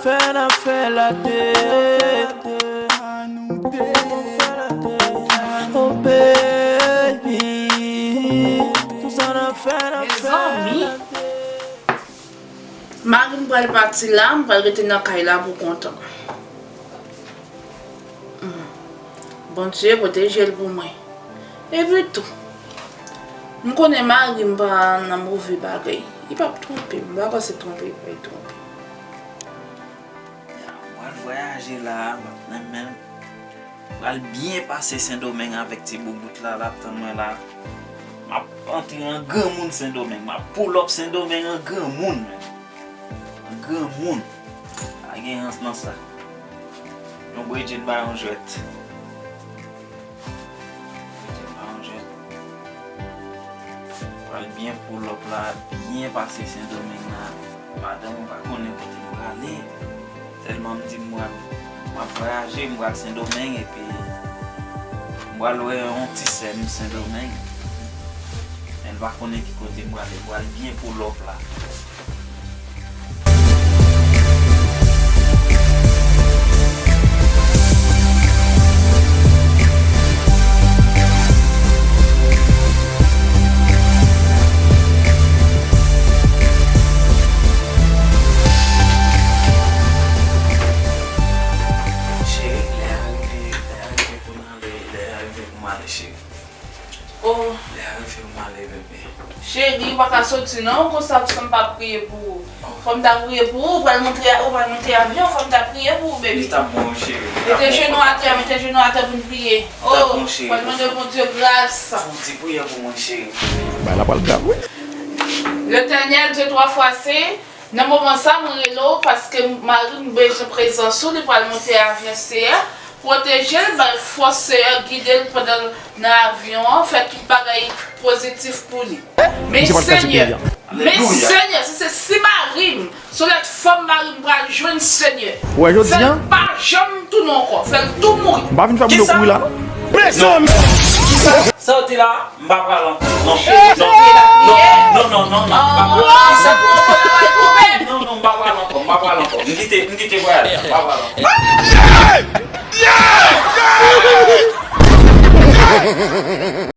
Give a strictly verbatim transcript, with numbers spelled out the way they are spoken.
Fè n ap fè late. Oh baby, tout sa n ap fè, n ap fè late. Mezanmi, mari m pral pati la, m pral rete nan kay la pou kontan. Hmm. Bondye pwoteje l pou mwen. Epi tou, m konnen mari m pa nan move bagay. Li p ap twonpe m, m pa panse twonpe li pral twonpe m. M pral vwayaje la, m ap nan men l. M pral byen pase Sendomeng avèk ti boubout la, l ap tann mwen la. M ap antre an granmoun Sendomeng, m ap pull up Sendomeng an granmoun, men. An granmoun. Pa gen rans nan sa. Yon bredjenn ba yon jwèt. Bredjenn ba yon jwèt. Pral byen pull up la, byen pase Sendomeng la. Madanm ou pa konnen kote m prale. Sèlman m di m pral, m ap vwayaje, m pral Sendomeng epi m pral wè yon ti sè m Sendomeng. Men l pa konnen ki kote m prale, m pral byen pull up la. Cheri, lè a rive, lè a rive pou n ale, lè a rive pou m ale, cheri. Oh. Lè a rive pou m ale, bebe. Cheri, ou pa ka soti non, konsa, san m pa priye pou ou. Fò m ta priye pou ou, ou pral monte, ou pral monte avyon, fò m ta priye pou ou, baby. Li t ap bon, wi, cheri. Mete jenou atè, mete jenou atè pou n priye. Oh, pral mande Bondye gras. Fè yon ti priyè pou mwen, cheri. Bay la pral grav, wi. Letènèl, Dye twa fwa sen, nan moman sa, mwen rele w paske mari m bezwen prezans ou, li pral monte avyon, Seyè. Pwoteje l, bay fòs, Seyè, gide l pandan l nan avyon an, fè tout bagay pozitif pou li. Men Senyè, men Senyè, si se si mari m, se yon lòt fanm mari m pral jwenn, Senyè. Ou wè jodi a? Fè l pa janm tounen ankò, fè l tou mouri. M pa vin fè moun yo kouri la, non. Mezanmi! Sa w di la, m pa pral ankò. Non, non, non, non, non, non, non, non, non, m pa pral ankò. Non, non, m pa pral ankò, m pa pral ankò. M kite, m kite vwayaj la, m pa pral ankò.